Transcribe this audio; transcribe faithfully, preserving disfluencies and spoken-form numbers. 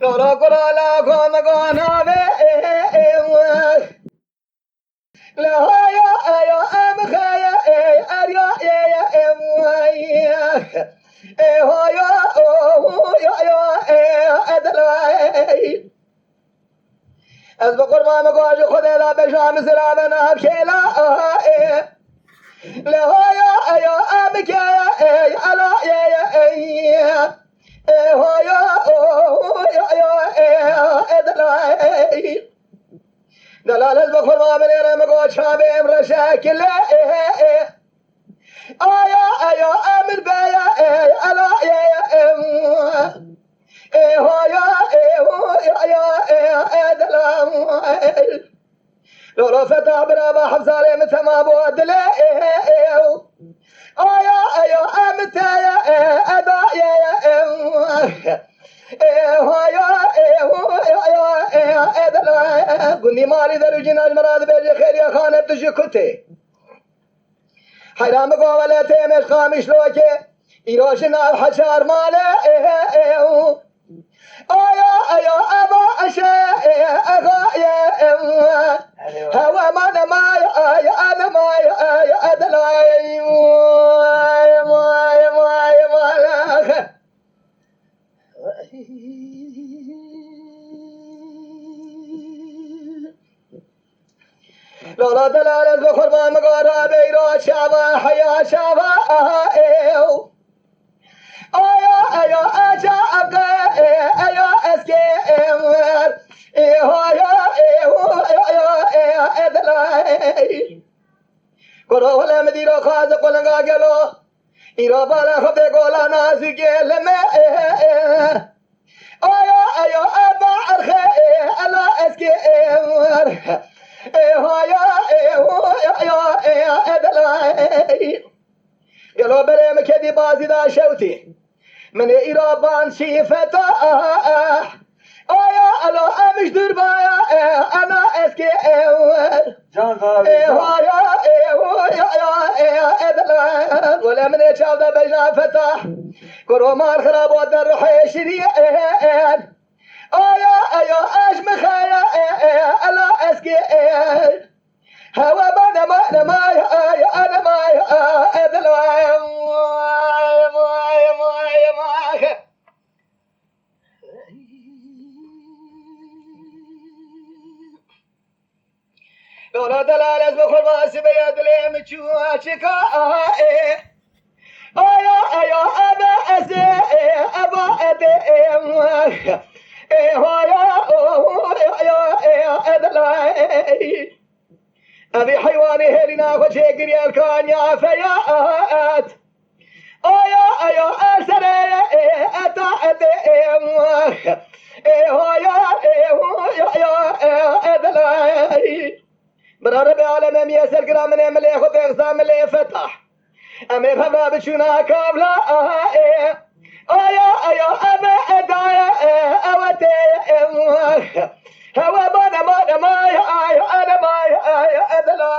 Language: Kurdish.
Lora kura la xwe me gana ve. La haya aya em xeye ey erya eye em ey. E haya o ya ya e edlay. Ez bi qurban me gajê Xwedê da beja min zirave nav kêla e. La haya aya em keye ey ala eye ey. E haya o ya ya e edlay. Delal ez bi xurma min êre min got çavê em reşe kile. Aya aya emir beya ey ala ey em. E hoya e hoya ya e e delam. Lolo feta bira ba hafzale mi tema bo dile e e. Aya aya em te ya e e da ya ya em. E hoya e hoya ya e e da la. Gundi mali deru cinaj mirad be je xeriya xane tu ji kute. Hayran bi govele temeş kamiş loke. İro ji nav haçar male e e. Aya aya eva eşe e e ga ye e. Hewa mane may ay ane may ay adlay. May may may may. Lala delal ez bi xurban migara beyra şava heya şava aha ew. Aya aya aca aga e aya eske e. E haya e hu aya e edlay. Koro hele midira xaze kolenga gelo. Îro bala xwe bê gola nazî gelime. Aya aya eba erxe ela eski. E haya e hu ya ya e edela. Gelo berê min kedî bazî da şewtî. Min ê îro ban şî feta. Aya elo em ji dûr baya e ana eski e. Can sağ ol. E haya e hu ya ya e edela. Wele min ê çav da beja feta. Kuro mar xirabo der ruhê şirî e. Aya aya ez mi xaya e e ela eski e. Hewa bana ma ne ma ya ya ne ma ya edela. Lola delal ez bi xurma sibeya dilê min çû açika e. Aya aya ebe ez e eba ebe e. E haya o ya ya e edela. Evî heywanê hêlîna xwe çêkiriye kaniya feya et. Aya aya esereye e eta ete e. E haya e hu ya ya e edela. Bira Rebê aleme miye sergira min ê milê xwe têxza milê fetah. Em ê hevra biçûna kavla aha e. Aya aya eve edaya e ewete e. Hewa bana ma ne ma ya ya ne ma ya ya edela.